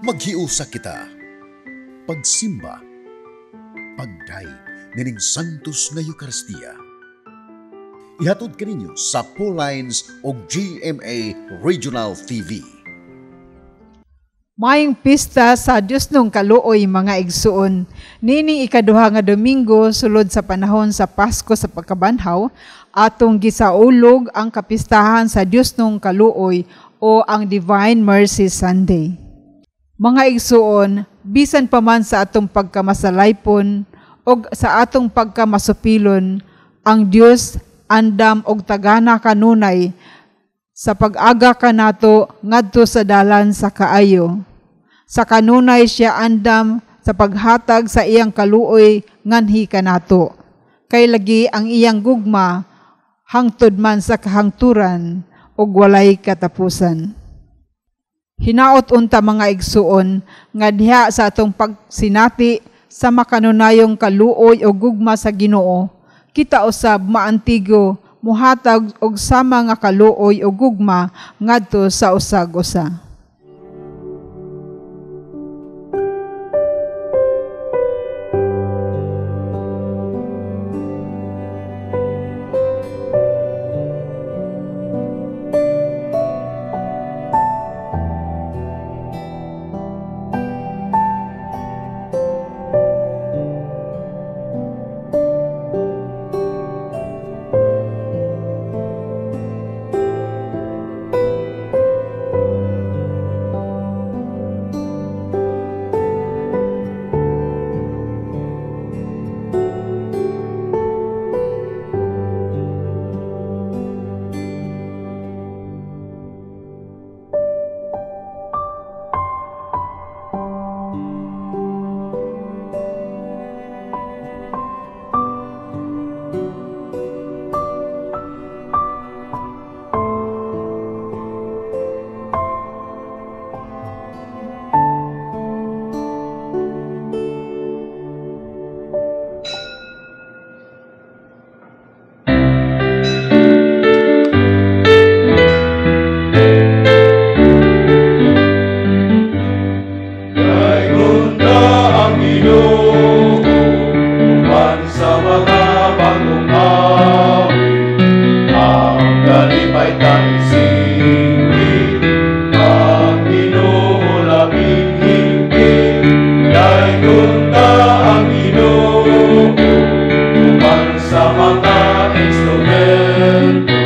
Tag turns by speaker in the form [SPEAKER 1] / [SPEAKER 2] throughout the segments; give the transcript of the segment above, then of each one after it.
[SPEAKER 1] Maghiusa kita. Pagsimba. Pagdayeg nining Santos nga Eucharistia. Ihatod kaninyo sa Lines og GMA Regional TV.
[SPEAKER 2] Maayong pista sa Dios nung kaluoy, mga igsuon. Nining ikaduha nga Domingo sulod sa panahon sa Pasko sa pagkabanhaw, atong gisaulog ang kapistahan sa Dios nung kaluoy o ang Divine Mercy Sunday. Mga igsuon, bisan pa man sa atong pagkamasalaypon og sa atong pagkamasupilon, ang Dios andam og tagana kanunay sa pag-aga kanato ngadto sa dalan sa kaayo. Sa kanunay siya andam sa paghatag sa iyang kaluoy nganhi kanato. Kay lagi ang iyang gugma hangtod man sa kahangturan ug walay katapusan. Hinaot unta, mga igsuon, nga diha sa atong pagsinati sa makanunayong kaluoy o gugma sa Ginoo, kita usab maantigo muhatag og sama nga kaluoy o gugma ngadto sa usag-usa.
[SPEAKER 3] Daygon ang Ginoo uban sa mga bagong awit, ang kalipay ta isingit, ang Ginoo labing higit. Daygon ta ang Ginoo uban sa mga instrumento,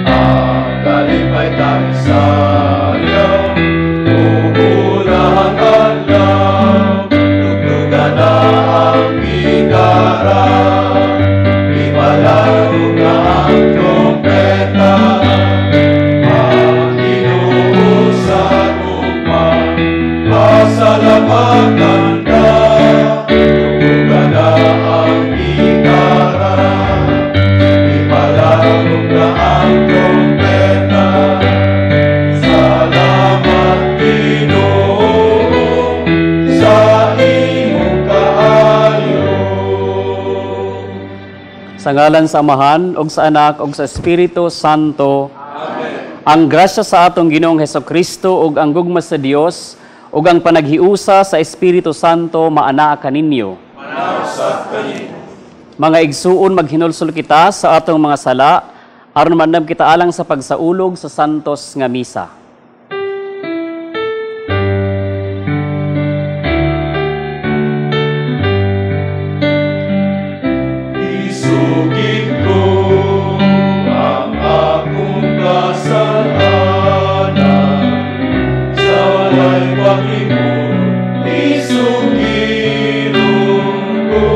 [SPEAKER 3] ang kalipay ta isayaw, Uulang adlaw, tugtugan na ang gitara, ipalaro na ang trompeta, ang Ginoo sa gugma, pasalamatan ta, tugtugan na ang gitara, ipalaro na ang trompeta. Salamat, Ginoo, sa imong kaayo.
[SPEAKER 4] Sa ngalan sa Amahan, ug sa Anak, ug sa Espiritu Santo. Amen. Ang grasya sa atong Ginoong Heso Kristo ug ang gugma sa Dios ug ang panaghiusa sa Espiritu Santo maanaa kaninyo. Mga igsuon, maghinulsol kita sa atong mga sala aron maandam kita alang sa pagsaulog sa santos nga misa.
[SPEAKER 3] Isugid ko ang akong kasalanan sa walay paglimot, isugiron ko.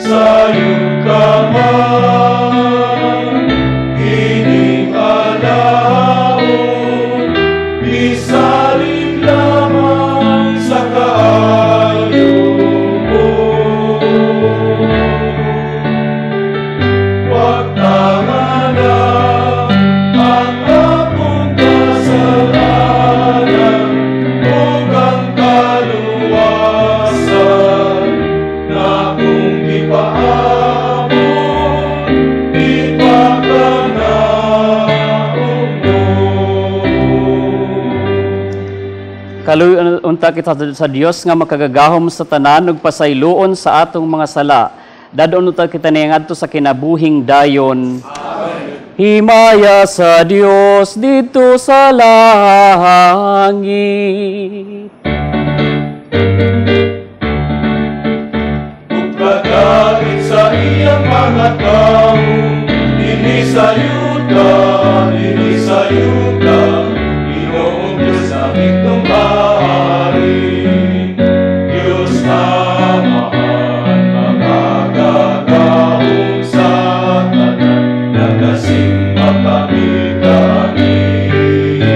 [SPEAKER 3] Sayon ka man, ining alaon, bisalig lamang sa kaayo mo. Wag tangana ang akong kasalanan ug ang kaluwasan na akong gipaamon, ipakanaog mo.
[SPEAKER 4] Kaluy unta kita sa Dios nga makagagahom sa tanan ug pasayloon sa atong mga sala. Dadon unta kita niadto sa kinabuhing dayon. Amen. Himaya sa Dios didto sa langit.
[SPEAKER 3] Ug kadait sa iyang mga tawo, dinhi sa yuta, dinhi sa yuta, Ginoong Diyos aming tumari. Diyos Amahan, makagagahom sa tanan, nagasimba kami kanimo.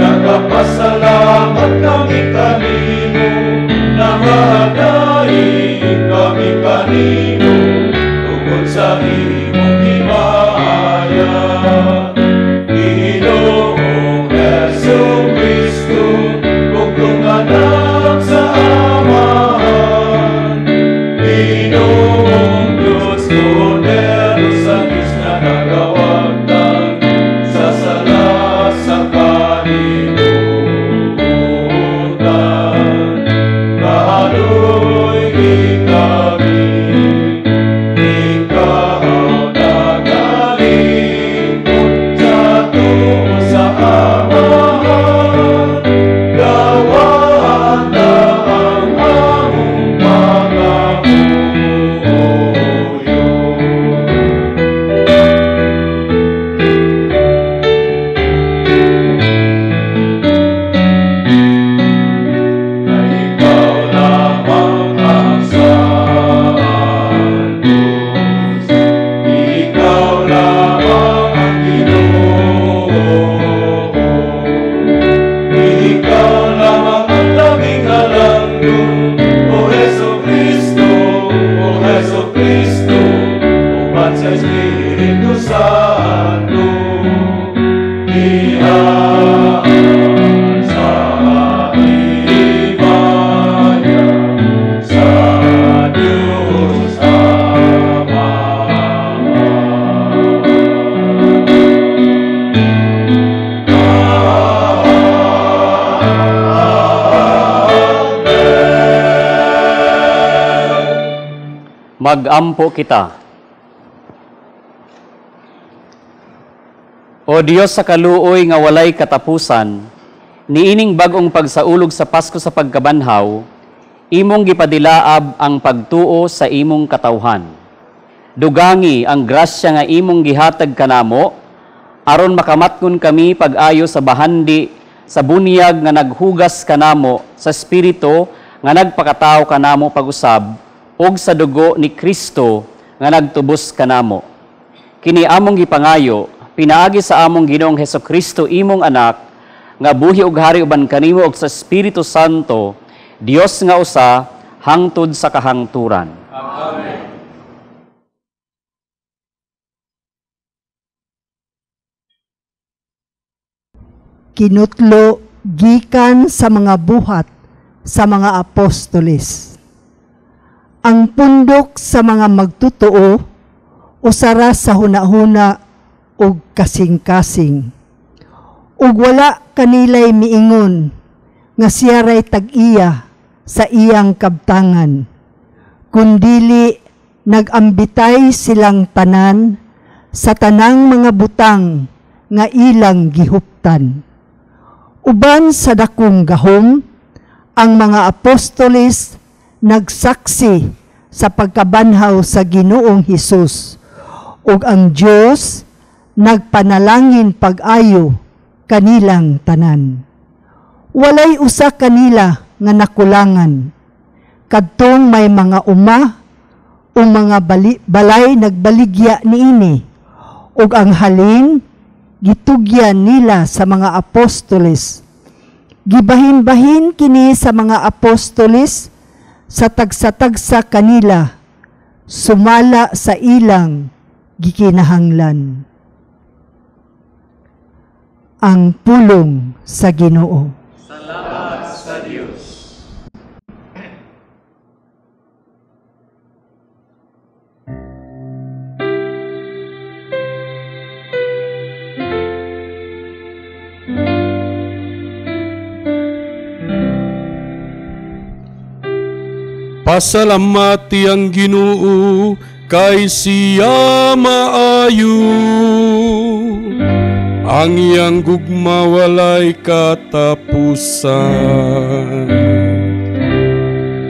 [SPEAKER 3] Nagapasalamat kami kanimo, nagahadaig kami kanimo, tungod sa imong himaya. Ginoong Jesu-Cristo, bugtong anak sa Amahan, Ginoong Diyos, Kordero sa Diyos na nagawagtang sa sala sa kalibutan. Kahaluy kami, ikaw nagalingkod sa tuo sa Amahan, gawata ang among pangamuyo. Na ikaw lamang ang Santos, ikaw lamang ang Ginoo, ikaw lamang ang labing halangdon, O Jesu-Cristo, O Jesu-Cristo, uban sa Espiritu Santo, diha sa himaya sa Diyos Ama.
[SPEAKER 4] Magampo kita. O Dios sa kaluoy nga walay katapusan, niining bag-ong pagsaulog sa Pasko sa pagkabanhaw, imong gipadilaab ang pagtuo sa imong katawhan. Dugangi ang grasya nga imong gihatag kanamo, aron makamatngon kami pag-ayo sa bahandi sa bunyag nga naghugas kanamo sa espiritu nga nagpakatawo kanamo pag-usab ug sa dugo ni Kristo nga nagtubos kanamo. Kini among gipangayo pinaagi sa among Ginoong Hesukristo imong anak nga buhi ug hari uban kanimo ug sa Espiritu Santo, Dios nga usa hangtod sa kahangturan.
[SPEAKER 3] Amen.
[SPEAKER 5] Kinutlo gikan sa mga buhat sa mga apostoles. Ang pundok sa mga magtotoo usara sa hunahuna ug kasing-kasing. Ug wala kanilay miingon nga siya ray tag-iya sa iyang kabtangan, kundili nag-ambitay silang tanan sa tanang mga butang nga ilang gihuptan. Uban sa dakong gahom, ang mga apostoles nagsaksi sa pagkabanhaw sa Ginoong Hesus, ug ang Dios nagpanalangin pag-ayo kanilang tanan. Walay usa kanila nga nakulangan, kadtong may mga uma o mga balay nagbaligya niini, ug ang halin gitugyan nila sa mga apostoles. Gibahin-bahin kini sa mga apostoles sa tagsa-tagsa kanila, sumala sa ilang gikinahanglan. Ang pulong sa Ginoo.
[SPEAKER 3] Salamat sa Dios. Pasalamati ang Ginoo kay siya maayo. Ang iyang gugma walay katapusan.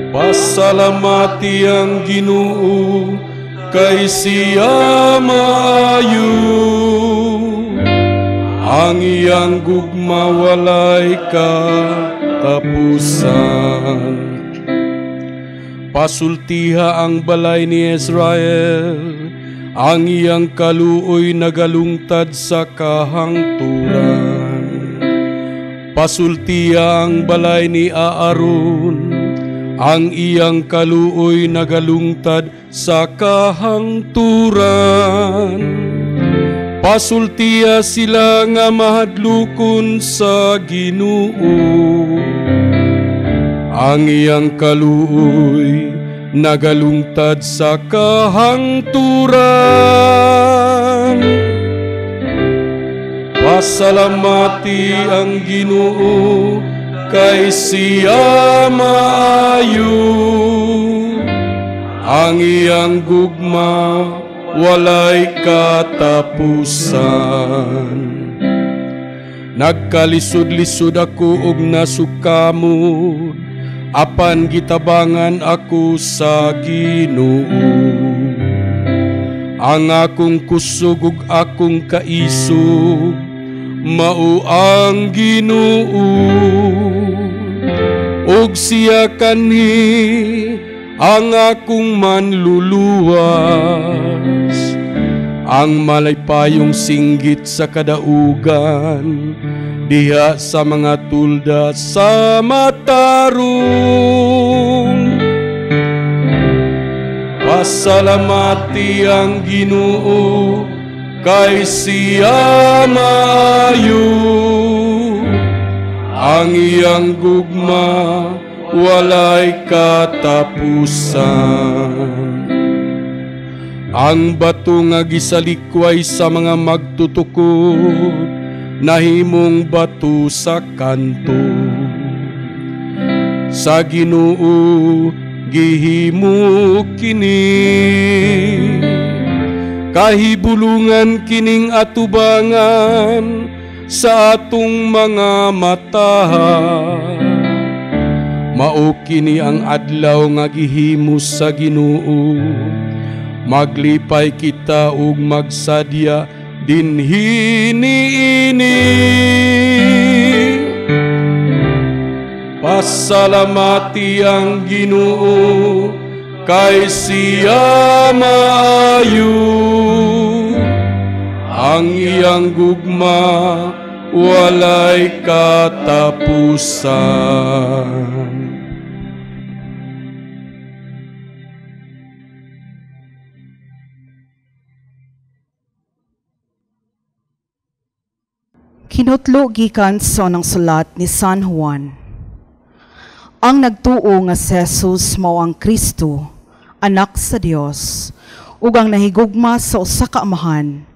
[SPEAKER 3] Pasalamati ang Ginoo kay siya maayo. Ang iyang gugma walay katapusan. Pasultiha ang balay ni Israel, ang iyang kaluoy nagalungtad sa kahangturan. Pasultiha ang balay ni Aaron, ang iyang kaluoy nagalungtad sa kahangturan. Pasultiha sila nga mahadlokon sa Ginoo. Ang iyang kaluoy nagalungtad sa kahangturan. Pasalamati ang Ginoo kay siya maayo. Ang iyang gugma walay katapusan. Nagkalisod-lisod ako og nasukamot, apan gitabangan ako sa Ginoo. Ang akong kusog ug akong kaisog mao ang Ginoo. Ug siya kanhi ang akong manluluwas. Ang malaypayong singgit sa kadaugan diha sa mga tulda sa matarong. Pasalamati ang Ginoo kay siya maayo. Ang iyang gugma walay katapusan. Ang bato nga gisalikway sa mga magtutukod, nahimong bato sa kanto. Sa Ginoo gihimo kini, kahibulungan kining atubangan sa atong mga mata. Mao kini ang adlaw nga gihimo sa Ginoo. Maglipay kita ug magsadya dinhi niini. Pasalamati ang Ginoo kay siya maayo. Ang iyang gugma walay katapusan.
[SPEAKER 6] Kinutlo gikan sa unang sulat ni San Juan. Ang nagtuo nga si Jesus mao ang Kristo, anak sa Dios, ug ang nahigugma sa usa ka amahan,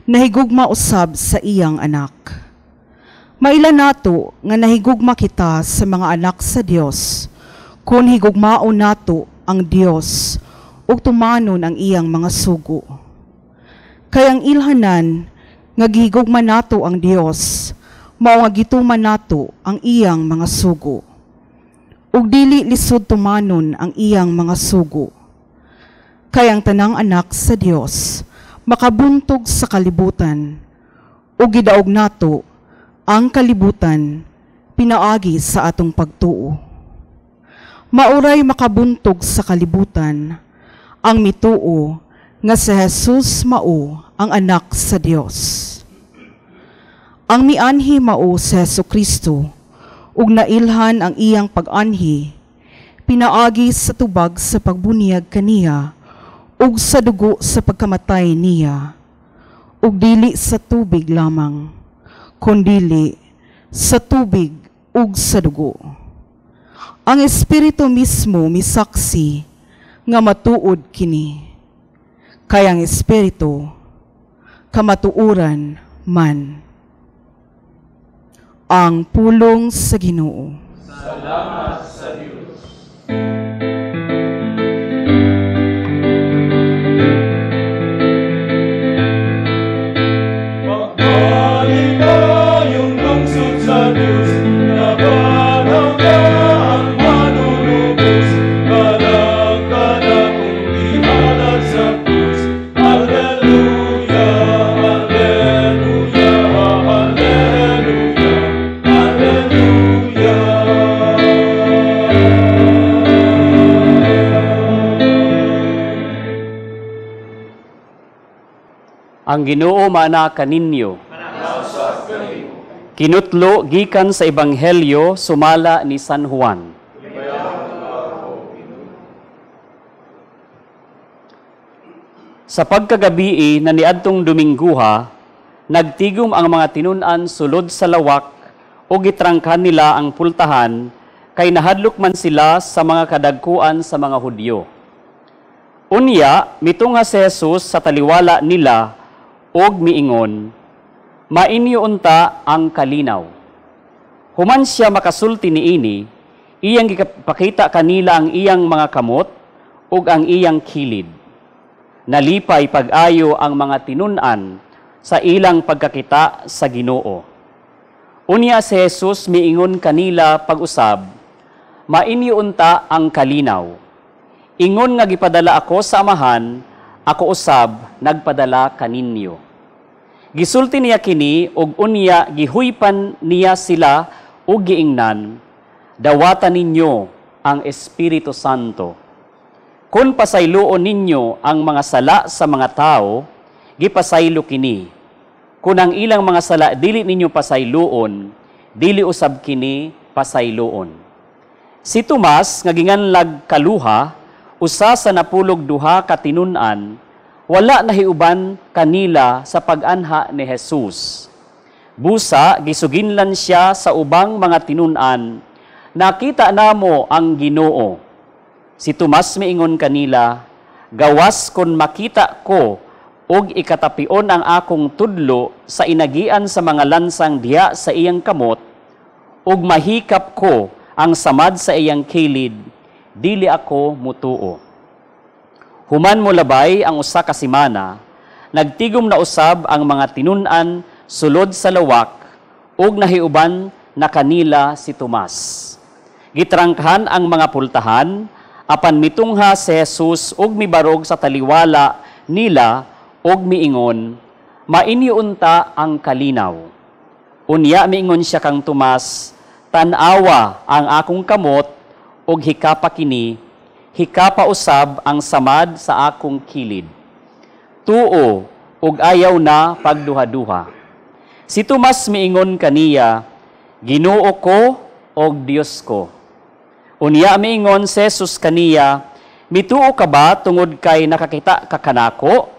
[SPEAKER 6] nahigugma usab sa iyang anak. Maila nato nga nahigugma kita sa mga anak sa Dios, kun higugmaon nato ang Dios ug tumanon ang iyang mga sugo. Kay ang ilhanan nga gihigugma nato ang Dios, mao nga gituman nato ang iyang mga sugo. Ug dili lisod tumanon ang iyang mga sugo. Kay ang tanang anak sa Dios makabuntog sa kalibutan, ug gidaog nato ang kalibutan pinaagi sa atong pagtuo. Mauray makabuntog sa kalibutan ang mituo nga si Jesus mao ang anak sa Dios. Ang mianhi mao si Jesu Kristo ug nailhan ang iyang pag-anhi pinaagi sa tubag sa pagbuniyag kaniya ug sa dugo sa pagkamatay niya, ug dili sa tubig lamang, kundili sa tubig ug sa dugo. Ang Espiritu mismo misaksi nga matuod kini, kay ang Espiritu kamatuoran man. Ang pulong sa Ginoo.
[SPEAKER 3] Salamat sa Dios.
[SPEAKER 4] Ang Ginoo maana kaninyo. Kinutlo gikan sa Ebanghelyo sumala ni San Juan. Sa pagkagabii na niadtong Domingguha, nagtigom ang mga tinun-an sulod sa lawak o gitrangkan nila ang pultahan kay nahadlok man sila sa mga kadagkuan sa mga Hudyo. Unya, mitunga si Jesus sa taliwala nila og miingon, "Mainyo unta ang kalinaw." Human siya makasulti niini, iyang gipakita kanila ang iyang mga kamot ug ang iyang kilid. Nalipay pag-ayo ang mga tinun-an sa ilang pagkakita sa Ginoo. Unya si Jesus miingon kanila pag-usab, "Mainyo unta ang kalinaw. Ingon nga gipadala ako sa Amahan, ako usab nagpadala kaninyo." Gisulti niya kini ug unya gihuypan niya sila ug giingnan, "Dawatan ninyo ang Espiritu Santo. Kung pasayloon ninyo ang mga sala sa mga tao, gipasaylo kini. Kung ang ilang mga sala dili ninyo pasayloon, dili usab kini pasayloon." Si Tomas nga ginganlag kaluha, usa sa 12 ka tinun-an, wala nahiuban kanila sa pag-anha ni Jesus. Busa gisuginlan siya sa ubang mga tinun-an, "Nakita namo ang Ginoo." Si Tomas miingon kanila, "Gawas kon makita ko og ikatapion ang akong tudlo sa inagian sa mga lansang diha sa iyang kamot, ug mahikap ko ang samad sa iyang kilid, dili ako mutuo." Human mo labay ang usa ka semana, nagtigom na usab ang mga tinun-an sulod sa lawak ug nahiuban na kanila si Tomas. Gitrangkahan ang mga pultahan, apan mitungha si Jesus ug mibarog sa taliwala nila ug miingon, "Mainyo unta ang kalinaw." Unya miingon siya kang Tomas, "Tan-awa ang akong kamot ug hikapa kini, hikapa usab ang samad sa akong kilid. Tuo ug ayaw na pagduha-duha." Si Tomas miingon kaniya, "Ginoo ko og Dios ko." Unya miingon si Jesus kaniya, "Mituo ka ba tungod kay nakakita ka kanako?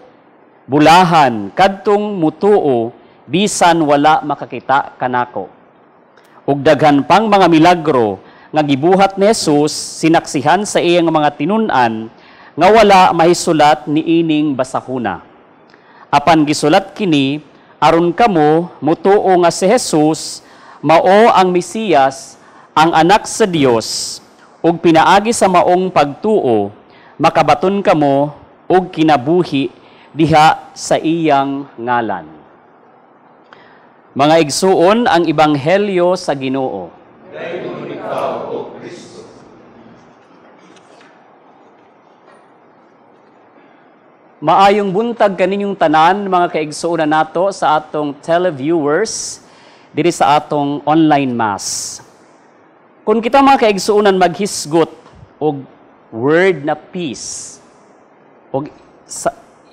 [SPEAKER 4] Bulahan kadtong mutuo bisan wala makakita kanako." Ug daghan pang mga milagro nga gibuhat ni Jesus sinaksihan sa iyang mga tinun-an nga wala mahisulat niining basahuna. Apan gisulat kini aron kamo mutuo nga si Jesus mao ang Mesiyas, ang anak sa Dios, ug pinaagi sa maong pagtuo makabaton kamo og kinabuhi diha sa iyang ngalan. Mga igsuon, ang ebanghelyo sa Ginoo.
[SPEAKER 7] Dayon ikaw, O Kristo.
[SPEAKER 4] Maayong buntag kaninyong tanan, mga kaigsuonan nato sa atong televiewers diri sa atong online mass. Kung kita mga kaigsuonan maghisgot og word na peace, og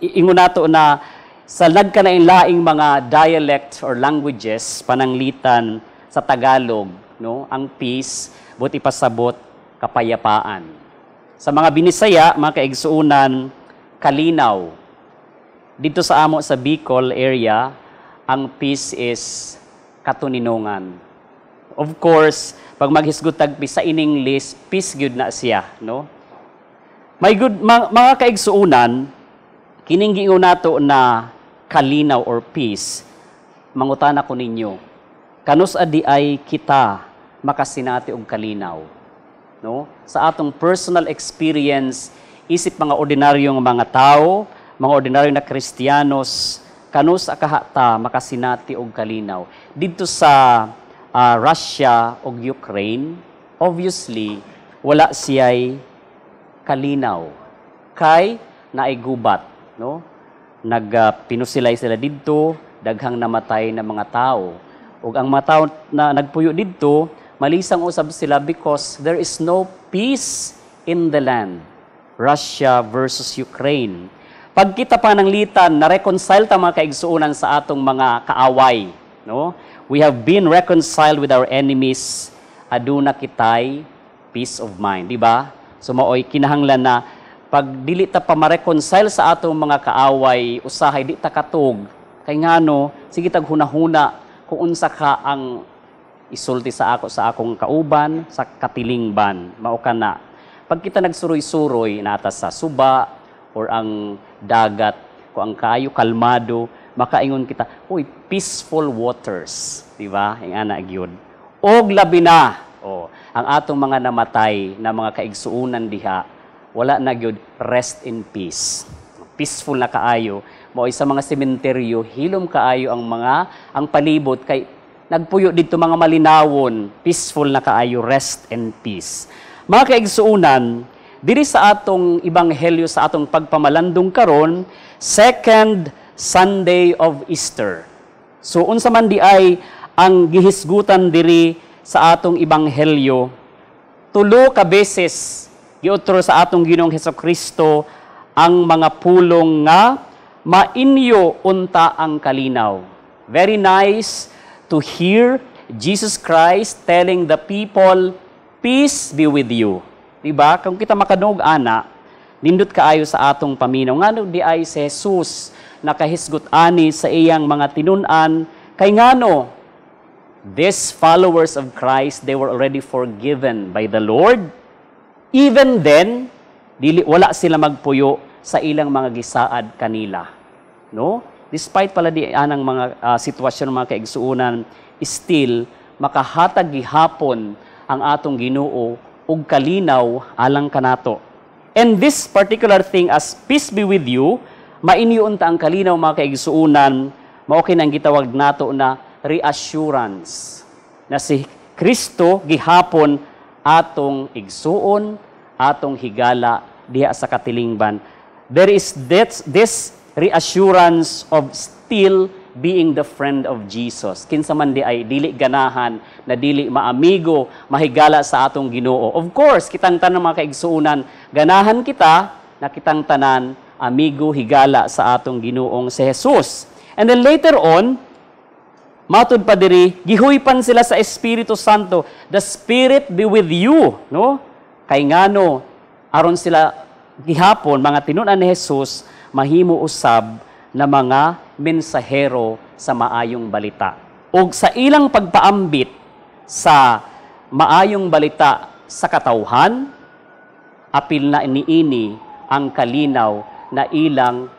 [SPEAKER 4] ingon nato na sa nagkanainlaing mga dialect or languages pananglitan sa Tagalog, no, ang peace buti pasabot kapayapaan. Sa mga Binisaya, mga kaigsuonan, kalinaw. Dito sa amo sa Bicol area, ang peace is katuninungan. Of course, pag maghisgot tag peace sa in English, peace gyud na siya, no? May good mga kaigsuonan, kining giingon nato na kalinaw or peace, mangutana ko ninyo, kanus adi ay kita makasinati og kalinaw, no? Sa atong personal experience, isip mga ordinaryong mga tao, mga ordinaryo na Kristiyanos, kanus akahata makasinati og kalinaw. Didto sa Russia ug Ukraine, obviously wala siya'y kalinaw kay naay gubat, no? Nagpinusilay sila didto, daghang namatay na mga tao. Ug ang mga tao na nagpuyo didto, malisang usab sila because there is no peace in the land. Russia versus Ukraine. Pag kita pananglitan, na-reconcile ta, mga kaigsuonan, sa atong mga kaaway, no? We have been reconciled with our enemies, aduna kitay peace of mind, di ba? So maoy kinahanglan na pag dili ta pa ma-reconcile sa atong mga kaaway, usahay di ta katog. Kay ngano, sige tag hunahuna kung unsa ka ang isulti sa ako sa akong kauban, sa katilingban, mao kana. Pag kita nagsuroy-suroy nata sa suba or ang dagat, kung ang kaayo kalmado, makaingon kita, "Uy, peaceful waters," di ba? Ang ana gyud. Og labi na, oh, ang atong mga namatay na mga kaigsuonan diha, wala na gyud, rest in peace. Peaceful na kaayo. Mao sa mga sementeryo, hilom kaayo ang palibot kay nagpuyo didto mga malinawon, peaceful na kaayo, rest in peace. Mga kaigsuonan, diri sa atong ebanghelyo sa atong pagpamalandong karon, second Sunday of Easter. So unsa man di ay ang gihisgutan diri sa atong ebanghelyo? Tulo ka beses giutro sa atong Ginoong Hesukristo ang mga pulong nga "Mainyo unta ang kalinaw." Very nice to hear Jesus Christ telling the people, "Peace be with you." Diba? Kung kita makadungog ana, nindot kaayo sa atong paminaw. Ngano di ay si Jesus nakahisgot ani sa iyang mga tinun-an? Kay ngano, these followers of Christ, they were already forgiven by the Lord. Even then, dili wala sila magpuyo sa ilang mga gisaad kanila. No? Despite pala di anang mga sitwasyon ng mga kaigsuonan, still makahatag gihapon ang atong Ginoo og kalinaw alang kanato. And this particular thing as "Peace be with you," "Mainyo unta ang kalinaw," mga kaigsuonan, mao kini ang gitawag nato na reassurance na si Kristo gihapon atong igsuon, atong higala diha sa katilingban. There is this reassurance of still being the friend of Jesus. Kinsa man di ay dili ganahan na dili maamigo, mahigala sa atong Ginoo? Of course, kitang tanan, mga kaigsuonan, ganahan kita na kitang tanan amigo, higala sa atong Ginoong si Jesus. And then later on, matud pa diri, gihuypan sila sa Espiritu Santo. "The Spirit be with you," no? Kay ngano, aron sila gihapon mga tinun-an ni Jesus mahimo usab na mga mensahero sa maayong balita. Og sa ilang pagpaambit sa maayong balita sa katawhan, apil na niini ang kalinaw na ilang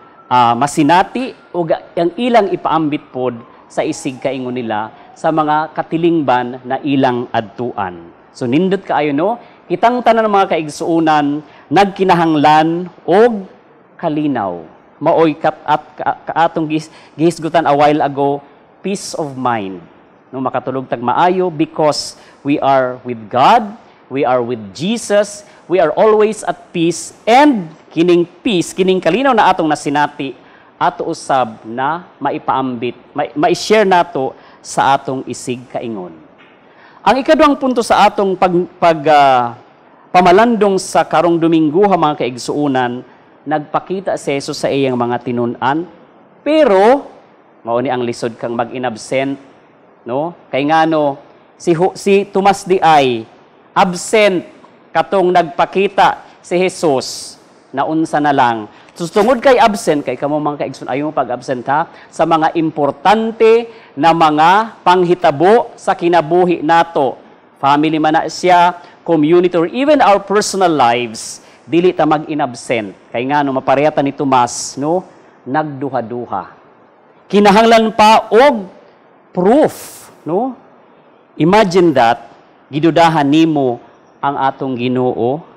[SPEAKER 4] masinati o ang ilang ipaambit pod sa isig kaingon nila sa mga katilingban na ilang adtuan. So nindot kaayo, no? Kitang tanan, mga kaigsuonan, nagkinahanglan og kalinaw. Maoy kat at kaatong gihisgutan a while ago, peace of mind. No, makatulog tag maayo because we are with God, we are with Jesus, we are always at peace, and kining peace, kining kalinaw na atong nasinati, ato usab na maipaambit, ma-share nato sa atong isig kaingon. Ang ikaduhang punto sa atong pag pamalandong sa karong Domingo, mga kaigsuonan, nagpakita si Jesus sa iyang mga tinun-an, pero mao ni ang lisod kang mag-inabsent, no? Kay ngano, si Tomas di ay absent katong nagpakita si Jesus, naunsa na lang. So, tungod kay absent, kay kamo, mga kaigsoon, ayaw mo pag-absent ha, sa mga importante na mga panghitabo sa kinabuhi nato. Family man na siya, community, or even our personal lives, dili ta mag-inabsent. Kay ngano, maparehata ni Tomas, no, nagduha-duha. Kinahanglan pa og proof, no? Imagine that, gidudahan nimo ang atong Ginoo.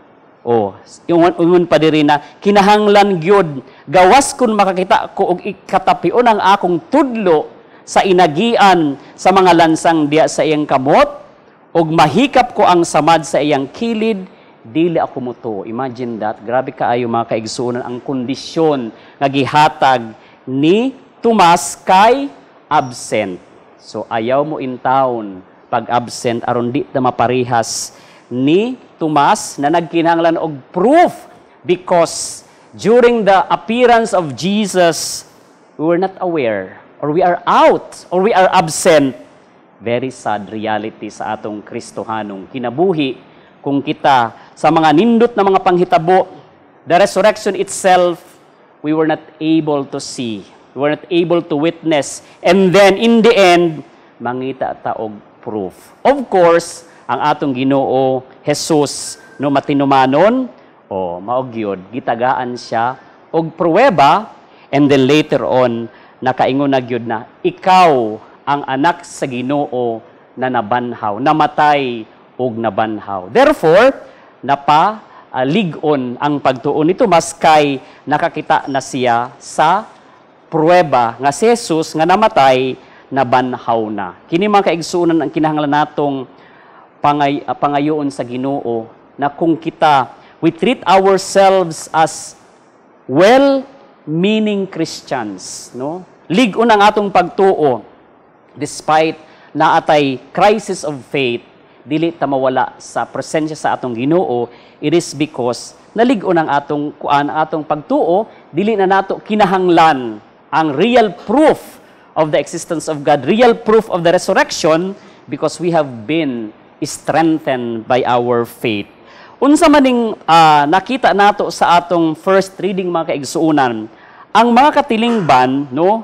[SPEAKER 4] O, ingon pa diri na kinahanglan gyud gawas kun makakita ko og ikatapion ang akong tudlo sa inagian sa mga lansang diya sa iyang kamot ug mahikap ko ang samad sa iyang kilid, dili ako mutuo. Imagine that. Grabe kaayo, mga kaigsuonan, ang kondisyon nga gihatag ni Tomas kay absent. So ayaw mo in town pag absent aron di ta maparehas ni Tomas na nagkinahanglan og proof because during the appearance of Jesus, we were not aware, or we are out, or we are absent. Very sad reality sa atong Kristohanong kinabuhi kung kita sa mga nindot na mga panghitabo, the resurrection itself, we were not able to see. We were not able to witness. And then, in the end, mangita ta og proof. Of course, ang atong Ginoo Jesus no matinumanon, o mao gyud gitagaan siya og pruweba, and then later on nakaingon na gyud na ikaw ang anak sa Ginoo na nabanhaw, namatay og nabanhaw. Therefore, napa lig-on ang pagtuon ni Tomas kay nakakita na siya sa pruweba nga si Jesus nga namatay nabanhaw na. Kini mga kaigsuonan ang kinahanglan natong pangayoon sa Ginoo na kung kita we treat ourselves as well-meaning Christians, no? Lig-on ang atong pagtuo despite naatay crisis of faith, dili ta mawala sa presensya sa atong Ginoo. It is because nalig-on ang atong kuan, atong pagtuo, dili na nato kinahanglan ang real proof of the existence of God, real proof of the resurrection, because we have been strengthened by our faith. Unsa maning nakita nato sa atong first reading mga kaigsuonan, ang mga katilingban, no?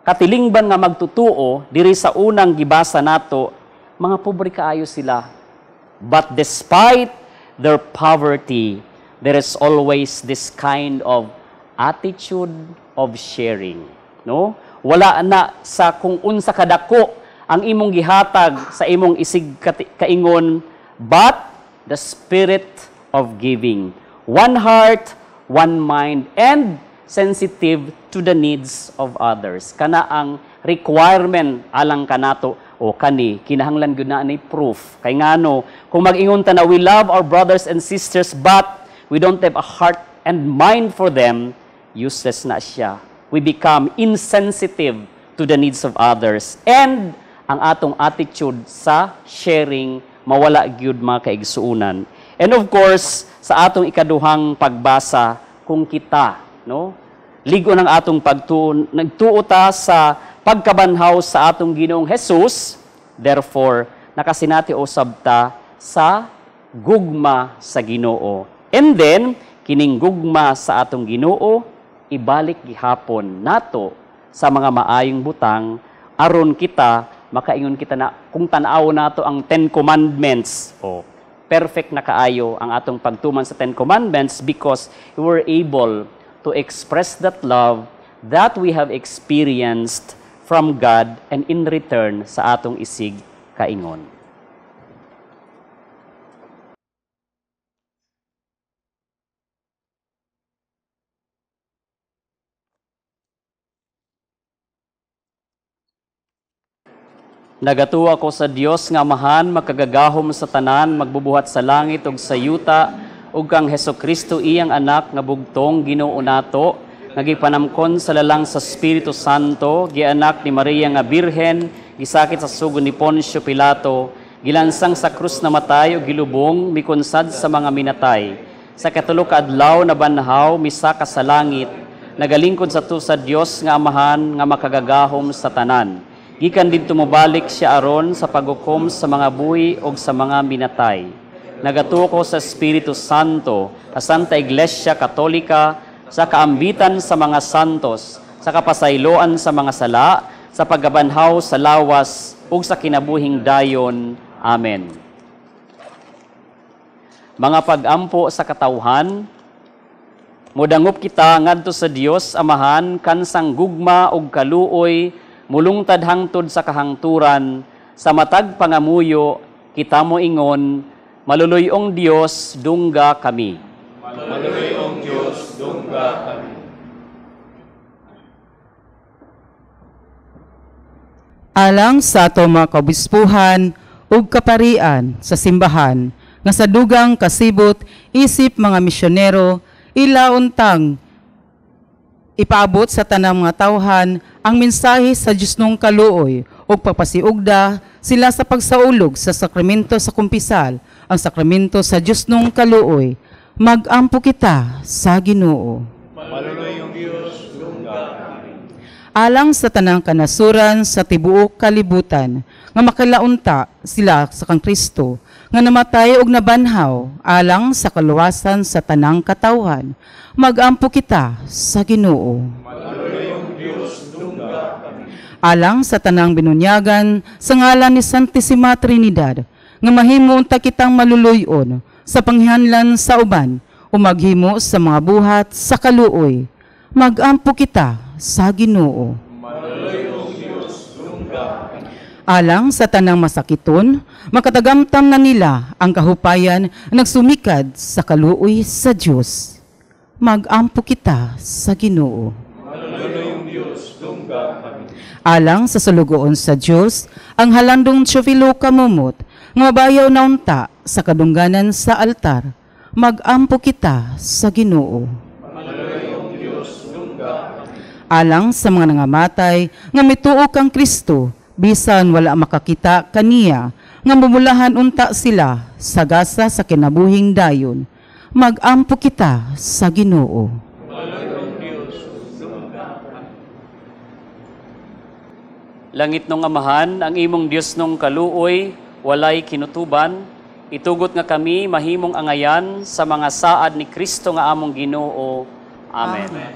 [SPEAKER 4] Katilingban nga magtutuo diri sa unang gibasa nato, mga pobre kaayo sila. But despite their poverty, there is always this kind of attitude of sharing, no? Wala na sa kung unsa kadako ang imong gihatag sa imong isig kaingon, but the spirit of giving. One heart, one mind, and sensitive to the needs of others. Kana ang requirement alang kanato o kani kinahanglan gyud na ni proof. Kay ngano kung mag-ingon ta na we love our brothers and sisters but we don't have a heart and mind for them, useless na siya. We become insensitive to the needs of others, and ang atong attitude sa sharing mawala gyud mga kaigsuonan. And of course, sa atong ikaduhang pagbasa, kung kita, no, ligo ng atong pagtuo, nagtuo ta sa pagkabanhaw sa atong Ginoong Jesus, therefore nakasinati usab ta sa gugma sa Ginoo. And then kining gugma sa atong Ginoo ibalik gihapon nato sa mga maayong butang aron kita makaingon kita na kung tan-aw nato ang 10 Commandments, o perfect na kaayo ang atong pagtuman sa 10 Commandments because we were able to express that love that we have experienced from God and in return sa atong isig kaingon. Nagatuwa ko sa Dios nga Amahan, makagagahom sa tanan, magbubuhat sa langit ug sa yuta, ug kang Hesukristo iyang anak nga bugtong Ginoo nato, nga gipanamkon sa lalang sa Espiritu Santo, gianak ni Maria nga Birhen, gisakit sa sugo ni Poncio Pilato, gilansang sa krus na matay ug gilubong, mikonsad sa mga minatay. Sa katulo ka adlaw na banhaw, misaka sa langit, nagalingkod sa tusa Dios nga Amahan nga makagagahom sa tanan. Gikan didto mobalik siya aron sa paghukom sa mga buhi og sa mga minatay. Nagatuo ko sa Espiritu Santo, sa Santa Iglesia Katolika, sa kaambitan sa mga santos, sa kapasayloan sa mga sala, sa pagkabanhaw sa lawas ug sa kinabuhing dayon. Amen. Mga pagampo sa katawhan, modangop kita ngadto sa Dios Amahan kansang gugma ug kaluoy, mulungtad hangtod sa kahangturan, sa matag pangamuyo kita mo ingon, maluluyong Dios, dungga kami.
[SPEAKER 7] Maluluyong Dios, dungga kami.
[SPEAKER 8] Alang sa ato mga kaobispuhan ug kaparian sa simbahan nga sa dugang kasibot isip mga misyonero, ilauntang ipaabot sa tanang mga tawhan ang mensahe sa Diyos nung kaluoy ug pagpasiugda sila sa pagsaulog sa sakramento sa kumpisal, ang sakramento sa Diyos nung kaluoy. Magampo kita sa Ginoo. Alang sa tanang kanasuran sa tibuok kalibutan, nga makilaunta sila sa kang Kristo, nga namatay og nabanhaw, alang sa kaluwasan sa tanang katawhan. Magampo kita sa Ginoo. Alang sa tanang binunyagan sa ngalan ni Santissima Trinidad, nga mahimo unta kitang maluluyon sa panghihanlan sa uban o maghimo sa mga buhat sa kaluoy. Magampo kita sa Ginoo. Alang sa tanang masakiton, makatagamtam na nila ang kahupayan nagsumikad sa kaluoy sa Dios. Magampo kita sa Ginoo. Alang sa sulugoon sa Dios, ang halandong Teofilo Kamumot, nga mabayaw na unta sa kadungganan sa altar. Magampo kita sa Ginoo. Alang sa mga nangamatay nga mituo kang Kristo, bisan wala makakita kaniya, nga mumulahan unta sila sa gasa sa kinabuhing dayon. Magampo kita sa Ginoo.
[SPEAKER 4] Langit nung Amahan, ang imong Dios nung kaluoy, walay kinutuban, itugot nga kami mahimong angayan sa mga saad ni Kristo nga among Ginoo. Amen. Amen.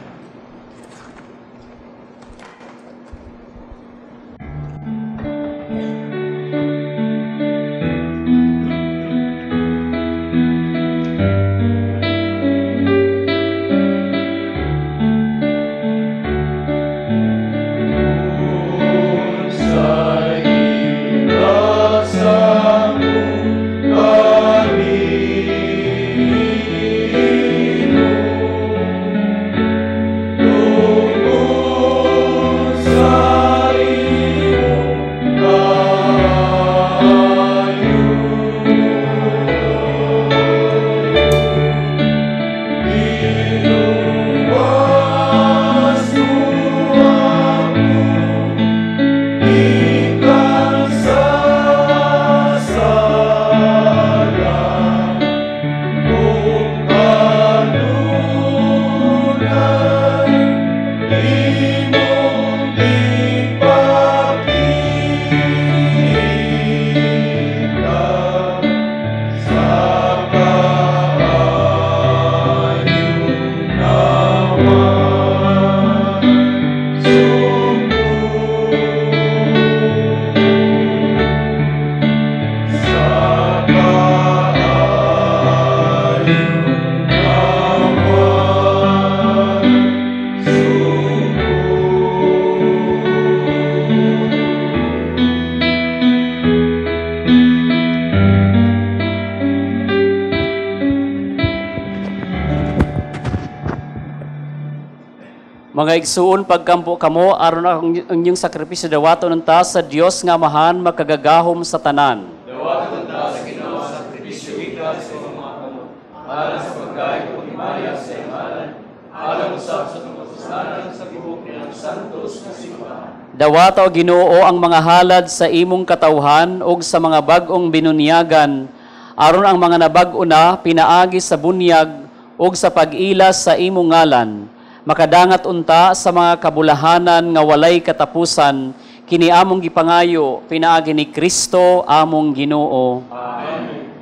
[SPEAKER 4] Mga igsuon, pagkampo kamo aron ang inyong sakripisyo dawaton unta sa Dios nga Amahan makagagahom sa tanan.
[SPEAKER 7] Dawaton unta sa Ginoo sakripisyo gikan sa imong mga kamot para sa paggayo ug himaya sa iyang ngalan, alang usab sa kapuslanan sa tibuok niyang santos nga simbahan.
[SPEAKER 4] Dawata o Ginoo ang mga halad sa imong katawhan ug sa mga bag-ong binunyagan, aron ang mga nabag-o na pinaagi sa bunyag ug sa pag-ilas sa imong ngalan, makadangat unta sa mga kabulahanan nga walay katapusan, kini among gipangayo pinaagi ni Kristo among Ginoo.
[SPEAKER 7] Amen.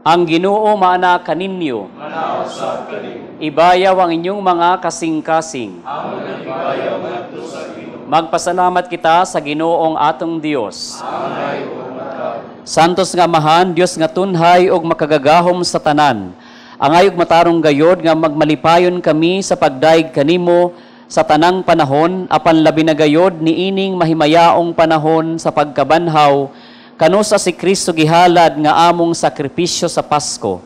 [SPEAKER 4] Ang Ginoo maana kaninyo.
[SPEAKER 7] Manao sa kanimo.
[SPEAKER 4] Ibayaw ang inyong mga kasing-kasing.
[SPEAKER 7] Amon ang ibayaw ngadto sa Ginoo.
[SPEAKER 4] Magpasalamat kita sa Ginoong atong Dios.
[SPEAKER 7] Angay ug mataw.
[SPEAKER 4] Santos nga Amahan, Dios nga tunhay ug makagagahom sa tanan. Angay ug matarong gayod nga magmalipayon kami sa pagdaig kanimo sa tanang panahon, apan labi na gayod niining mahimayaong panahon sa pagkabanhaw, kano sa si Kristo gihalad nga among sakripisyo sa Pasko.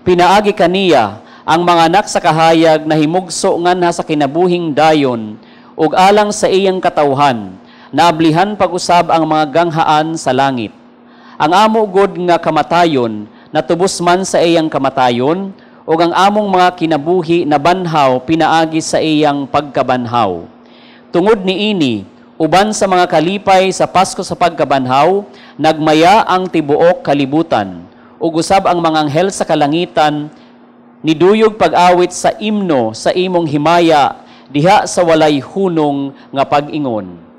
[SPEAKER 4] Pinaagi kaniya ang mga anak sa kahayag na himugso nganha sa kinabuhing dayon ug alang sa iyang katawhan, naablihan pag-usab ang mga ganghaan sa langit. Ang amo gud nga kamatayon natubos man sa iyang kamatayon, ug ang among mga kinabuhi nabanhaw pinaagi sa iyang pagkabanhaw. Tungod niini, uban sa mga kalipay sa Pasko sa pagkabanhaw, nagmaya ang tibuok kalibutan, ug usab ang mga anghel sa kalangitan, niduyog pag-awit sa imno sa imong himaya, diha sa walay hunong nga pag-ingon.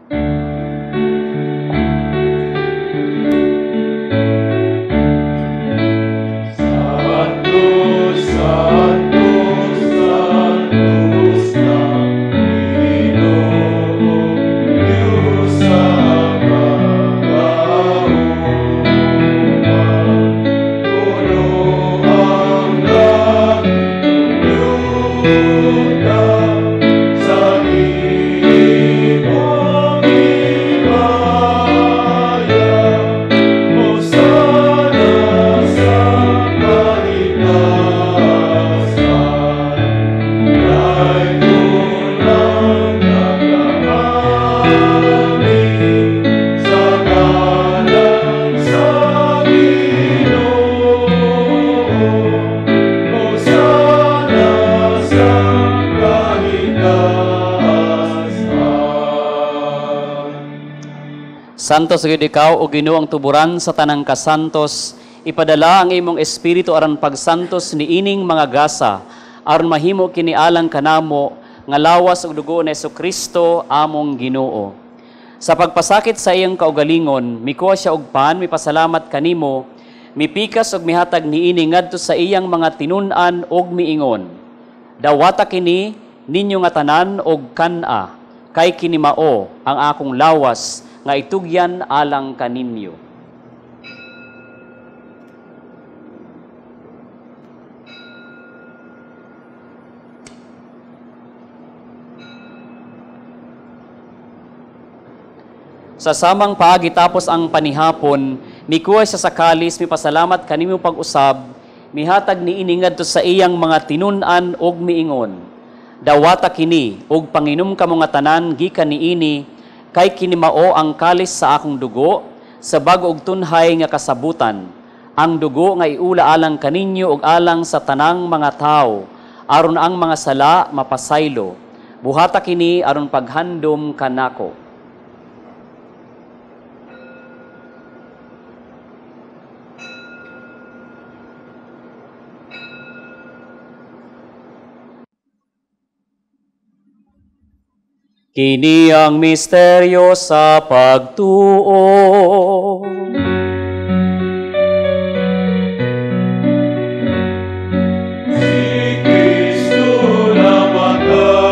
[SPEAKER 4] Santos gid ikaw o Ginoo ang tuburan sa tanang kasantos, ipadala ang imong espiritu aron pagsantos niining mga gasa, aron mahimo kini alang kanamo nga lawas ug dugo ni Hesukristo among Ginoo. Sa pagpasakit sa iyang kaugalingon, mikuha siya og pan, mipasalamat kanimo, mipikas ug mihatag niini ngadto sa iyang mga tinun-an ug miingon. Dawata kini ninyo nga tanan og kan-a, kay kini mao ang akong lawas nga itugyan alang kaninyo. Sa samang paagi tapos ang panihapon, mikuha siya sa kalis, mipasalamat kanimo pag-usab, mihatag niini ngadto sa iyang mga tinun-an ug miingon. Dawata kini ug panginom kamo nga tanan gikan niini, kay kini mao ang kalis sa akong dugo sa bag-o og tunhay nga kasabutan, ang dugo nga iula alang kaninyo ug alang sa tanang mga tawo, aron ang mga sala mapasaylo. Buhata kini aron paghandom kanako. Kini ang misteryo sa pagtuo.
[SPEAKER 7] Si Kristo namatay,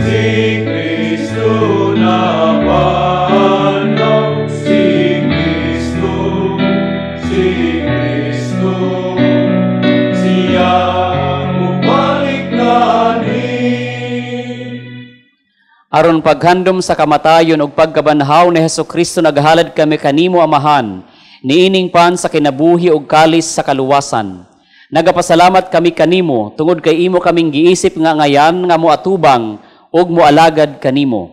[SPEAKER 7] si Kristo nabanhaw, si Kristo, siya mubalik kanin.
[SPEAKER 4] Aron paghandom sa kamatayon ug pagkabanhaw ni Hesukristo, naghalad kami kanimo Amahan, niining pan sa kinabuhi ug kalis sa kaluwasan. Nagapasalamat kami kanimo tungod kay imo kaming giisip nga ngayan nga moatubang ug moalagad kanimo.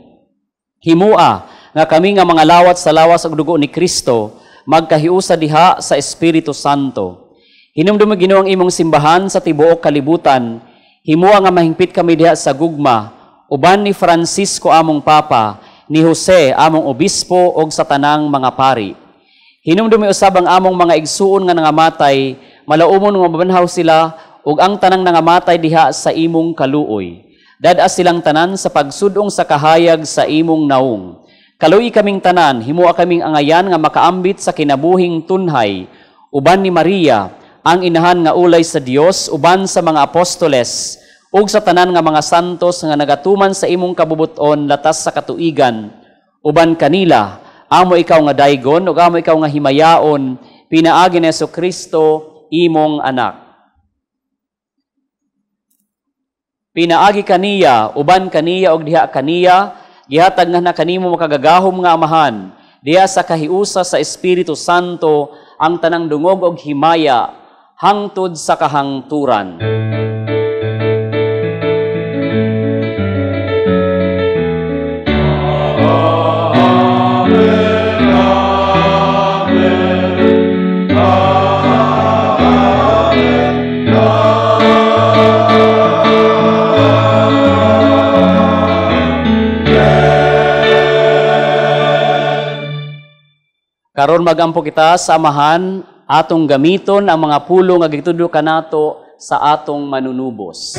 [SPEAKER 4] Himua nga kami nga mga lawat sa lawas ug dugo ni Kristo magkahiusa diha sa Espiritu Santo. Hinumdumi Ginoo ang imong simbahan sa tibuok kalibutan. Himua nga mahingpit kami diha sa gugma uban ni Francisco among Papa, ni Jose among Obispo og sa tanang mga pari. Hinumdumi usab ang among mga igsuon nga nangamatay, malaumon nga mabanhaw sila ug ang tanang nangamatay diha sa imong kaluoy. Dad-a silang tanan sa pagsudong sa kahayag sa imong naong. Kaluoy kaming tanan, himua kaming angayan nga makaambit sa kinabuhing tunhay, uban ni Maria, ang inahan nga ulay sa Dios, uban sa mga apostoles, ug sa tanan nga mga santos nga nagatuman sa imong kabubuton latas sa katuigan, uban kanila, amo ikaw nga daygon ug amo ikaw nga himayaon, pinaagi ni Hesukristo imong anak. Pinaagi kaniya, uban kaniya ug diha kaniya, gihatag nga na kanimo makagagahom nga Amahan, diha sa kahiusa sa Espiritu Santo ang tanang dungog og himaya hangtod sa kahangturan. Karon magampo kita sa Amahan, atong gamiton ang mga pulong nga gitudlo kanato sa atong manunubos.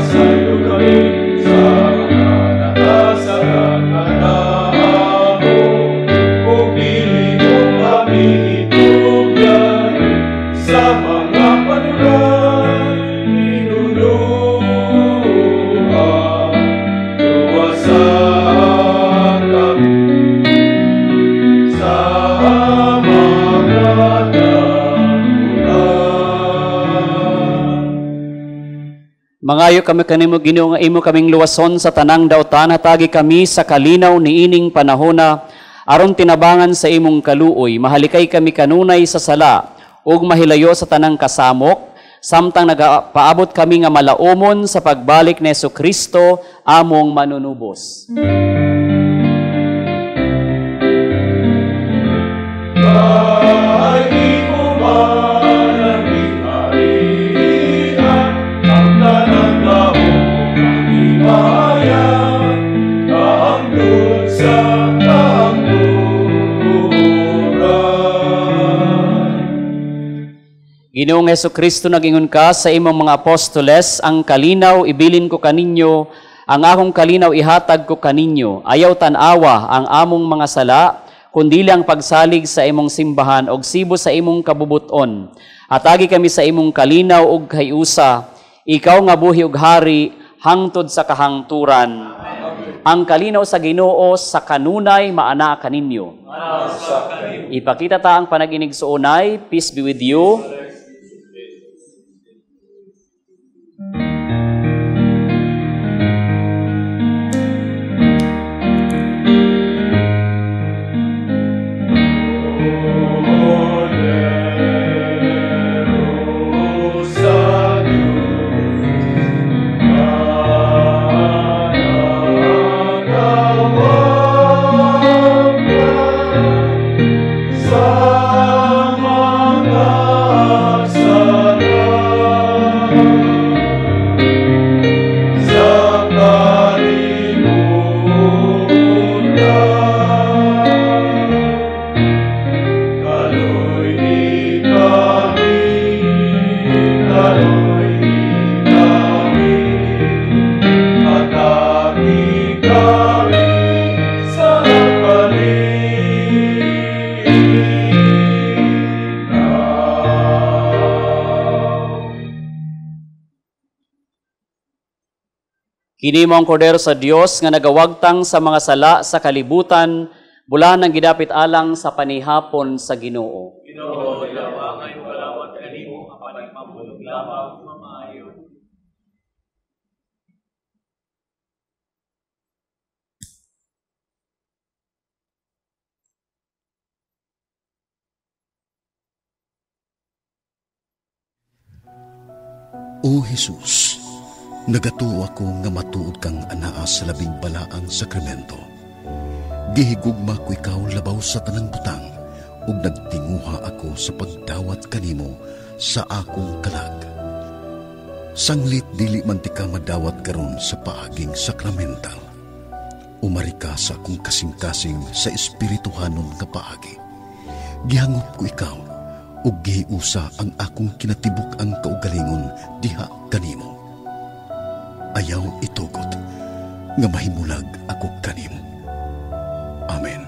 [SPEAKER 7] Pasaylo kami sa mga nakasala kanamo, ug dili mo kami itugyan sa mga panulay, tinunuha, luwasa kami sa mga dautan.
[SPEAKER 4] Mangayo kami kanimo, Ginoo, nga imo kaming luwason sa tanang dautan, hatagi kami sa kalinaw niining panahona aron tinabangan sa imong kaluoy, mahalikay kami kanunay sa sala ug mahilayo sa tanang kasamok, samtang nagapaabot kami nga malaumon sa pagbalik ni Hesukristo among manunubos.
[SPEAKER 7] Kay imo man ang gingharian, ang tanang gahom ug himaya, hangtod sa kahangturan.
[SPEAKER 4] Ginoong Hesukristo, nag-ingon ka sa imong mga apostoles, ang kalinaw ibilin ko kaninyo, ang akong kalinaw ihatag ko kaninyo. Ayaw tan-awa ang among mga sala, kundi ang pagsalig sa imong simbahan og sibo sa imong kabubuton. Atagi kami sa imong kalinaw og kahiusa, ikaw nga buhi og hari hangtod sa kahangturan. Amen. Ang kalinaw sa Ginoo sa kanunay maanaa kaninyo. Ipakita ta ang panaginig suunay. Peace be with you. Kini mo ang Kordero sa Dios nga nagawagtang sa mga sala sa kalibutan, bulan ang gidapit alang sa panihapon sa Ginoo.
[SPEAKER 7] Ginoo, ilawangay kalawat kanimo apan mabulog lamang mamaayo.
[SPEAKER 1] O Jesus, nagatuo ako nga matuod kang anaa sa labing balaang sakramento. Gihigugma ko ikaw labaw sa tanang butang, ug nagtinguha ako sa pagdawat kanimo sa akong kalag. Sanglit dili man ti ka madawat karon sa paaging sakramental. Umari ka sa akong kasing-kasing sa espirituhanon nga paagi. Gihangop ko ikaw, ug gihiusa ang akong kinatibuk-ang kaugalingon diha kanimo. Ayaw itugot nga mahimulag ako kanimo. Amen.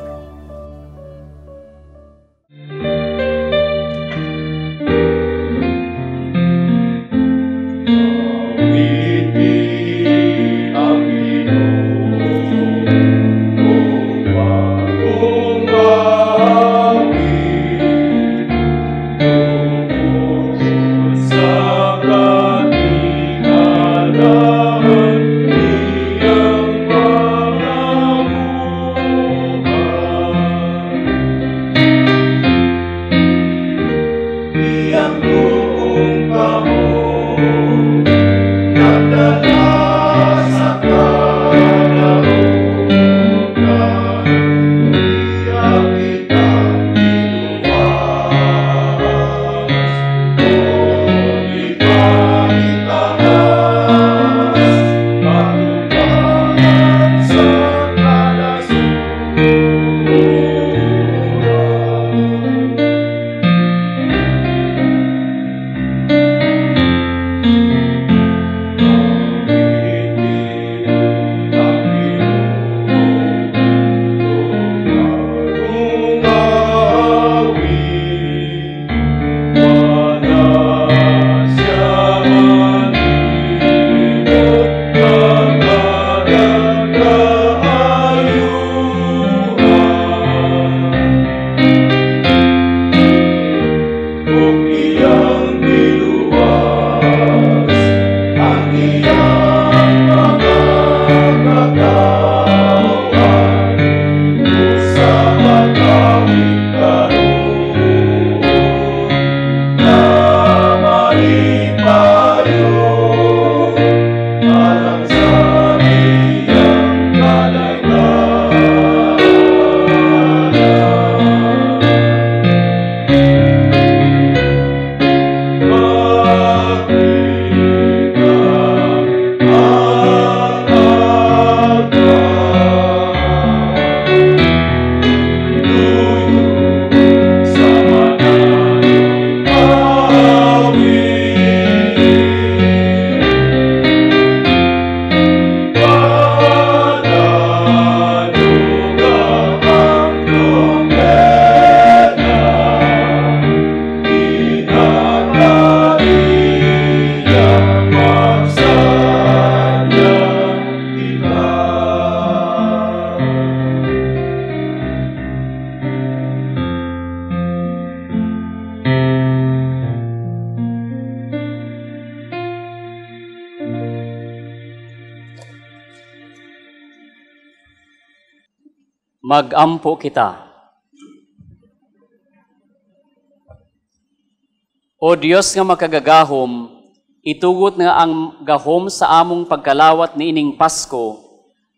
[SPEAKER 7] Sa Iyang mga katawhan usa ka kawit karon nga malipayon alang sa iyang kadaydayan. Makita ang altar, tuyo sa manalo'y awit. Padadugag ang trumpeta, kinakaiya magsanya kita.
[SPEAKER 4] Magampo kita. O Dios nga makagagahom, itugot nga ang gahom sa among pagkalawat niining Pasko,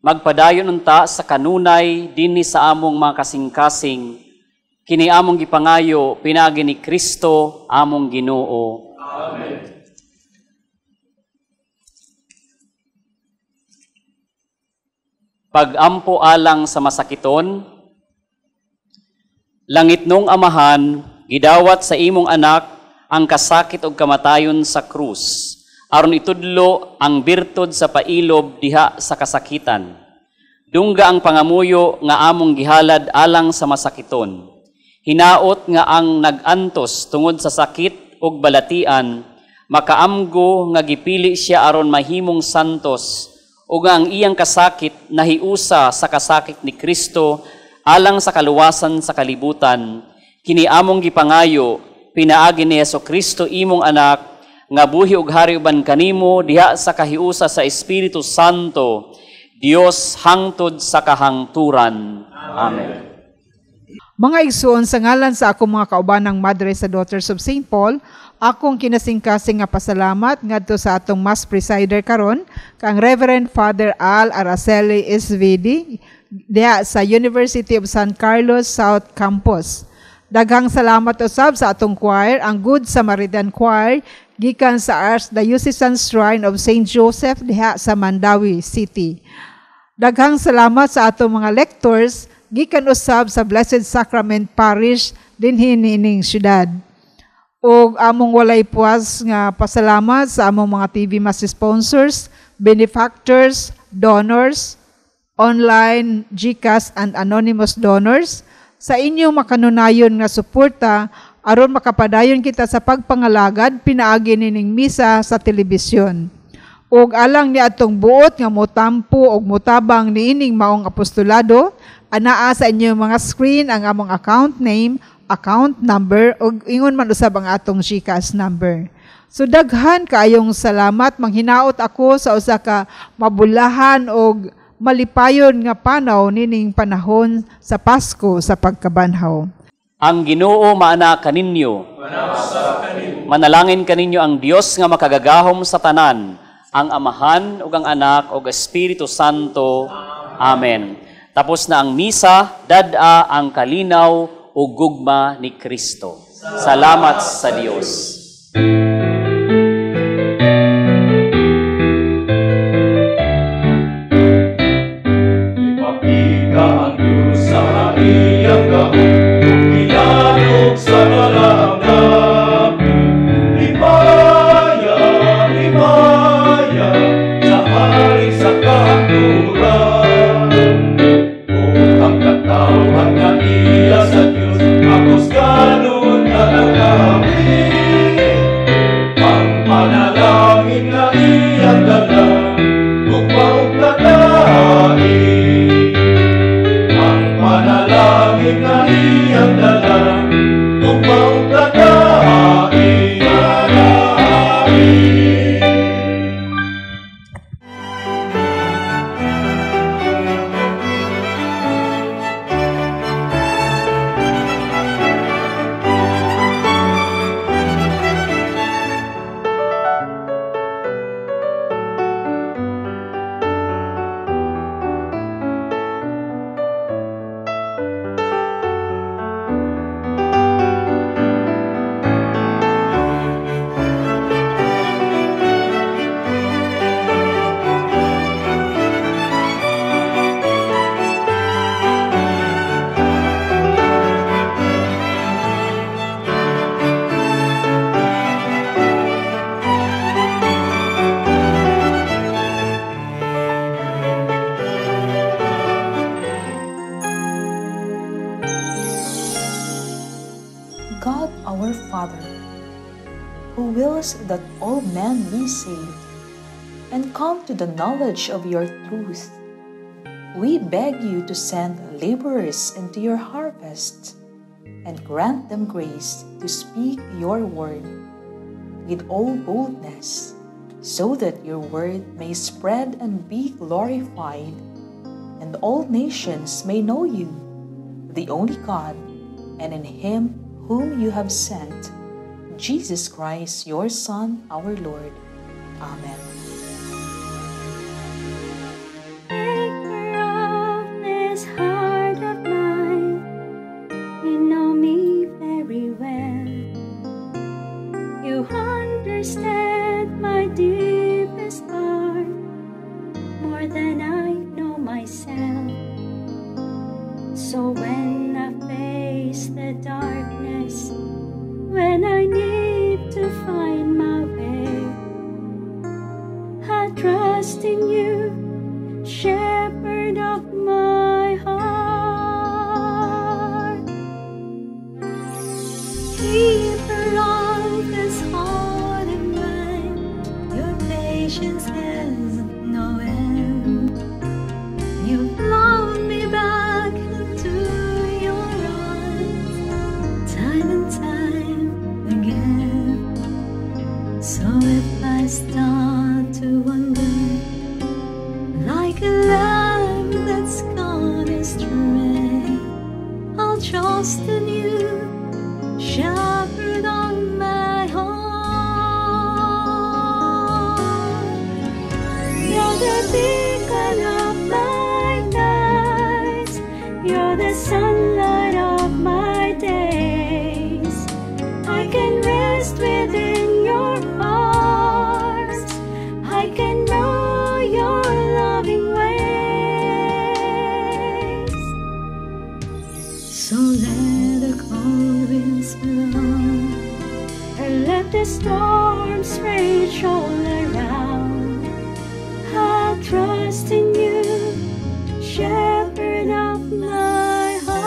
[SPEAKER 4] magpadayon unta sa kanunay dinhi sa among mga kasing-kasing, kini among gipangayo pinaagi ni Kristo among Ginoo.
[SPEAKER 7] Amen.
[SPEAKER 4] Pagampo alang sa masakiton, langit nung Amahan, gidawat sa imong anak ang kasakit og kamatayon sa krus, aron itudlo ang birtud sa pailob diha sa kasakitan. Dungga ang pangamuyo nga among gihalad alang sa masakiton. Hinaot nga ang nag-antos tungod sa sakit ug balatian, makaamgo nga gipili siya aron mahimong santos, ug ang iyang kasakit nahiusa sa kasakit ni Kristo alang sa kaluwasan sa kalibutan. Kini among gipangayo pinaagi ni Hesus Kristo imong anak, nga buhi ug hari uban kanimo diha sa kahiusa sa Espiritu Santo, Dios hangtod sa kahangturan. Amen.
[SPEAKER 2] Mga igsoon, sa ngalan sa akong mga kaubanang Madre sa Daughters of St. Paul, akong kinasingkasing nga pasalamat ngadto sa atong Mass Presider karon, kang Reverend Father Al Araceli SVD diha sa University of San Carlos South Campus. Daghang salamat usab sa atong choir, ang Good Samaritan Choir, gikan sa Archdiocesan Shrine of St. Joseph diha sa Mandaue City. Daghang salamat sa atong mga lectors gikan usab sa Blessed Sacrament Parish dinhi niining syudad. Og among walay puwas nga pasalamat sa among mga TV Mass sponsors, benefactors, donors, online, GCash and anonymous donors sa inyong makanunayon nga suporta aron makapadayon kita sa pagpangalagad pinaagi nining misa sa telebisyon. Og alang ni atong buot nga motampo og motabang niining maong apostolado, anaa sa inyong mga screen ang among account name, account number ug ingon man usab ang atong GCash number. So daghan kaayong salamat, manghinaot ako sa usa ka mabulahan og malipayon nga panaw nining panahon sa Pasko sa pagkabanhaw.
[SPEAKER 4] Ang Ginoo maana kaninyo. Manalangin kaninyo ang Dios nga makagagahom sa tanan, ang Amahan ug ang Anak ug Espiritu Santo. Amen. Tapos na ang misa, dad-a ang kalinaw ug gugma ni Kristo. Salamat sa Dios.
[SPEAKER 7] Ipakita ang Diyos sa iyang gahom, ug gilalog sa balaang dapit. Himaya, himaya, sa hari sa kahangturan. Ug ang katawhan nga iya sa Diyos, akos ganon na ang kawit.
[SPEAKER 9] wills that all men be saved and come to the knowledge of your truth. We beg you to send laborers into your harvest and grant them grace to speak your word with all boldness, so that your word may spread and be glorified, and all nations may know you, the only God, and in him whom you have sent, Jesus Christ, your Son, our Lord. Amen.
[SPEAKER 10] Maker of this heart of mine, you know me very well. You understand my deepest part more than I know myself. So when I face the darkness, when I need to find my way, I trust in you, shepherd of my heart. Keeper of this heart of mine, your patience has no end. You've blown me back into your arms, time and time again. So if I start to wander, like a lamb that's gone astray, I'll trust in you, shepherd of my heart. You're the beacon of my nights, you're the sunlight of my days. I can rest within your arms, I can know your loving ways. So let the cold winds blow, and let the storms rage all around. I'll trust in you, shepherd of my heart.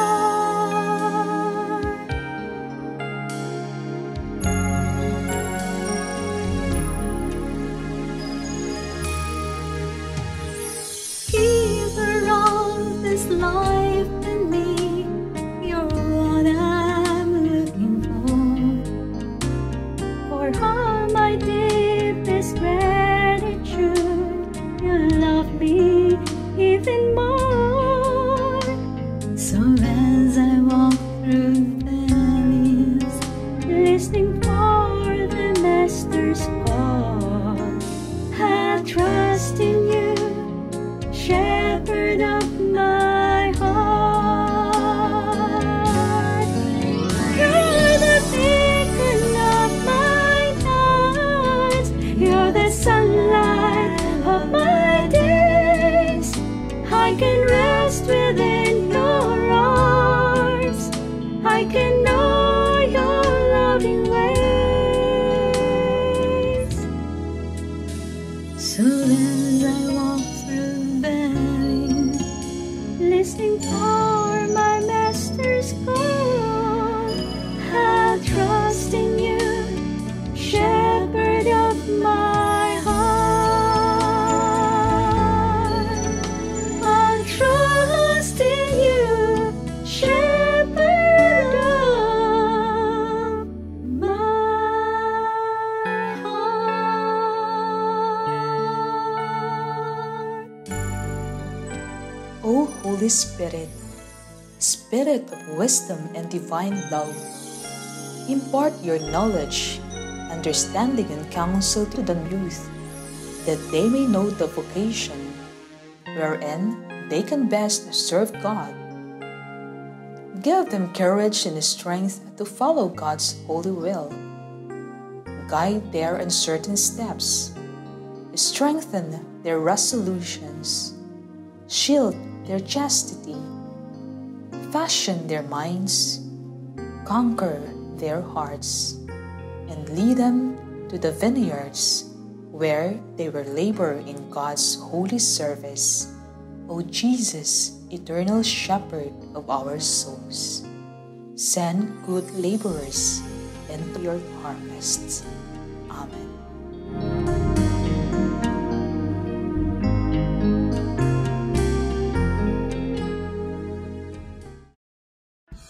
[SPEAKER 10] Keeper of this life in me, you're what I'm looking for. For all my deepest gratitude, you love me even more. So as I walk through valleys, listening for the Master's call, I trust in you, shepherd of my heart. You're the beacon of my nights, you're the sunlight of my days. I can rest within your arms, I can know your loving ways. So as I walk through valleys, listening for my Master's call, I'll trust in you, shepherd of my heart. I'll trust in you, shepherd of my heart.
[SPEAKER 9] O Holy Spirit, Spirit of wisdom and divine love, impart your knowledge, understanding, and counsel to the youth, that they may know the vocation wherein they can best serve God. Give them courage and strength to follow God's holy will. Guide their uncertain steps. Strengthen their resolutions. Shield their chastity. Fashion their minds. Conquer their hearts. And lead them to the vineyards where they will labor in God's holy service. O Jesus, eternal Shepherd of our souls, send good laborers into your harvests. Amen.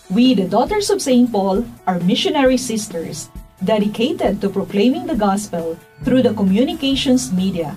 [SPEAKER 11] We, the Daughters of St. Paul, are missionary sisters dedicated to proclaiming the gospel through the communications media.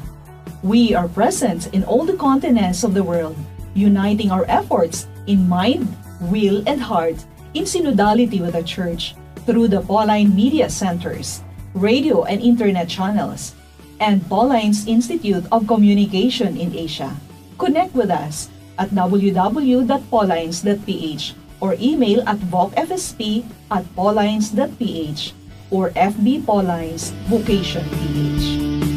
[SPEAKER 11] We are present in all the continents of the world, uniting our efforts in mind, will, and heart in synodality with the Church through the Pauline Media Centers, radio and internet channels, and Pauline's Institute of Communication in Asia. Connect with us at www.paulines.ph or email at vocfsp@paulines.ph or FB Paulines Vocation PH.